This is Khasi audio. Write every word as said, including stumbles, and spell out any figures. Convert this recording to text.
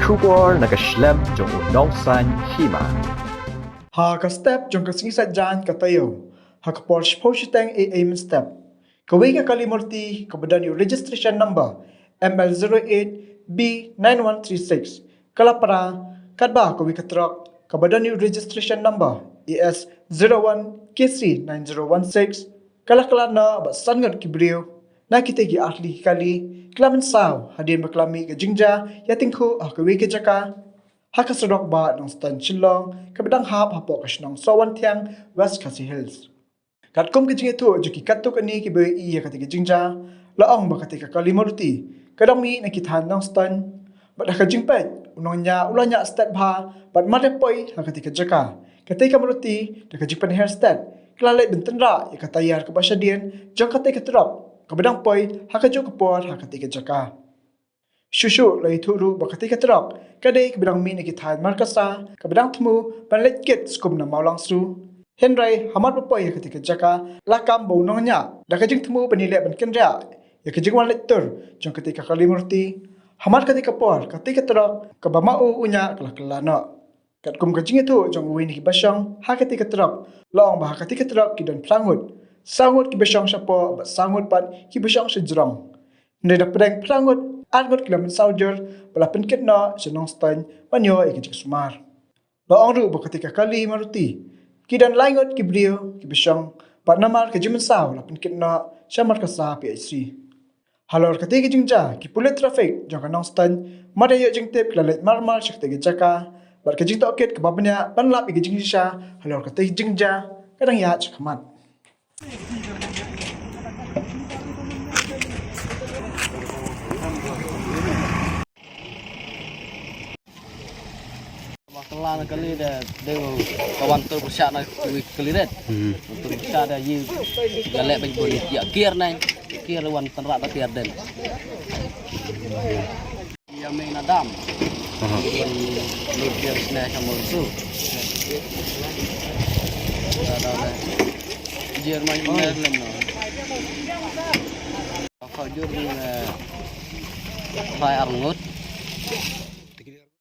Khubor na ka shlem jong u nongsan hima. Ha ka step jong ka sngi Saitjaiñ ka taïew, ha ka por shiphew shiteng A M mynstep, kawei ka kali Maruti kaba don ïa u registration number M L zero eight B nine one three six ka la pra katba kawei ka trok kaba don ïa u registration number A S zero one K C nine zero one six ka la kylla noh bad san ngut ki briew na kitei ki artylli ki kali ki la mynsaw hadien ba ki la mih ka jingjia ïa tyngkhuh ha kawei ka jaka ha ka surok bah Nongstoiñ Shillong kaba dang hap hapoh ka shnong Sohwynthiang, West Khasi Hills. Katkum ka jingïathuh jong ki katto katne kiba ïohi ïa katei ka jingjia, la ong ba katei ka kali Maruti ka dang mih na ki thaiñ Nongstoiñ. Bad ha ka jingpeit, u nongñiah u la ñiah stet bha bad mar ïa poi ha katei ka jaka, katei ka Maruti da ka jingpynher stet ka la leit ban tynrah ïa ka taïar kaba shadien jong katei ka trok kaba dang poi ha kajuh ka por ha katei ka jaka. Shuh shuh la ïathuh ruh ba katei ka trok ka dei kaba dang mih na ki thaiñ Markasa kaba dang thmu ban leit kit skum na Mawlangsru. Hynrei hamar ba poi ha katei ka jaka, la kam ba u nongñiah da ka jingthmu ban ïaleh ban kynriah ïa ka jingwan leit tur jong katei ka kali Maruti. Hamar katei ka por, katei ka trok kaba ma u u ñiah ka la kylla noh. Katkum ka jingïathuh jong uwei na ki bashong ha katei ka trok, la ong ba ha katei ka trok ki don phra ngut, saw ngut ki bashong shapoh bad saw ngut pat ki bashong shajrong. Hynrei na pdeng phra ngut, ar ngut ki la mynsaw jur ba la pynkit noh sha Nongstoiñ ban ïoh ïa ka jingsumar. La ong ruh ba katei ka kali Maruti ki don lai ngut ki briew ki bashong bad namar ka jingmynsaw la pynkit noh sha Markasa P H C. Halor katei ka jingjia, ki pulit traffic jong ka Nongstoiñ, mar ïa ïoh jingtip ki la leit marmar sha katei ka jaka bad ka jingtohkit kaba bniah ban lap ïa ka jingshisha halor katei ka jingjia ka dang ïaid shakhmat. Ba kylla na kali da, da ka wan tur pyrshah na kali red. Hmm. Wan tur pyrshah da ïa, ïaleh bad bun ïa kiar na. Kiar wan tynrah da kiar den. Ïa meng na dam. Aha. Wan lut kiar sne ka mol su. Da da da. Jer ma ïa lem no. Ka jur ni, eh, phai ar ngut.